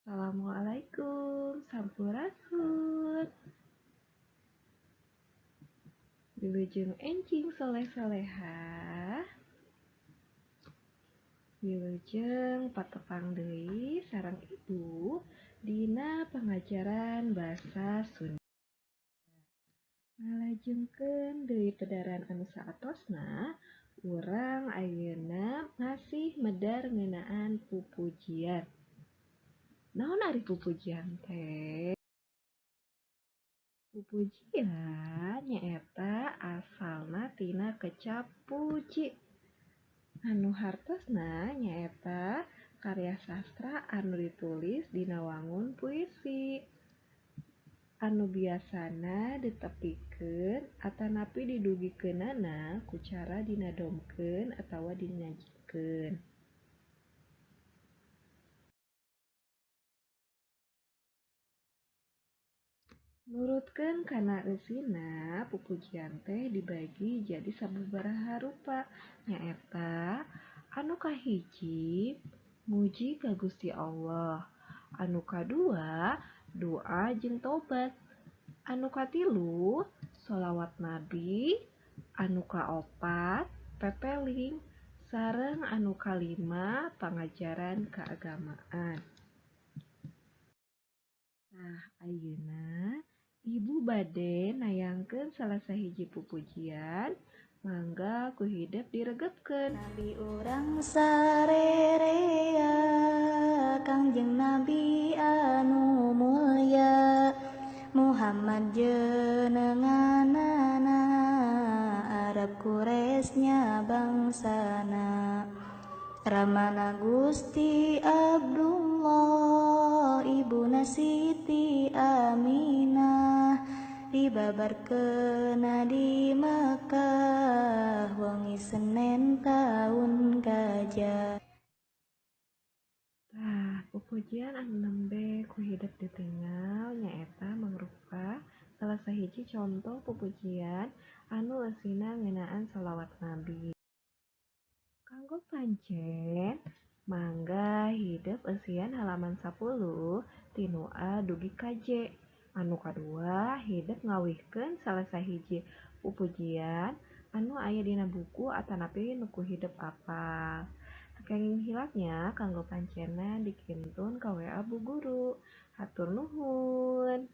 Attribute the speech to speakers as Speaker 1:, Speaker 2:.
Speaker 1: Assalamualaikum, sampurasun. Wilujeng enjing soleh-solehah. Wilujeng patepang deui sareng ibu dina pangajaran basa Sunda. Ngalajengkeun deui pedaran anu saatosna, urang ayeuna masih medar ngeunaan pupujian. Naon ari pupujian teh? Pupujian nyaeta asalna tina kecap puji. Anu hartosna nyaeta karya sastra anu ditulis dina wangun puisi. Anu biasana ditepikeun atanapi didugikeunana ku cara dinadomkeun atawa dinyajikeun. Nurutkeun kana eusina, pupujian teh dibagi jadi sababaraha rupa, nyaeta anu kahiji muji ka Gusti Allah, anu kadua doa jeung tobat, anu katilu sholawat nabi, anu kaopat pepeling, sareng anu kalima pangajaran keagamaan. Nah, ayeuna ibu bade nayangkeun salah sahiji pupujian, mangga ku hidep diregepkeun.
Speaker 2: Nabi urang sarerea, Kangjeng Nabi anu mulya, Muhammad jenenganana, Arab Quraisy bangsana. Ramana Gusti Abdullah, ibuna Siti Aminah, dibabarkeun di Makkah wengi Senen taun gajah.
Speaker 1: Tah, pupujian anu nembe ku hidep ditinggal nyaeta mangrupa salah sahiji contoh pupujian anu eusina ngeunaan sholawat nabi. Kanggo pancen, mangga hidep eusian halaman 10 tinu A dugi ka J. Anu kadua hidep ngawihkeun salah sahiji pupujian anu aya dina buku atanapi nu ku hidep apal. Teu kenging hilapnya kanggo pancena dikintun ka WA Bu Guru. Hatur nuhun.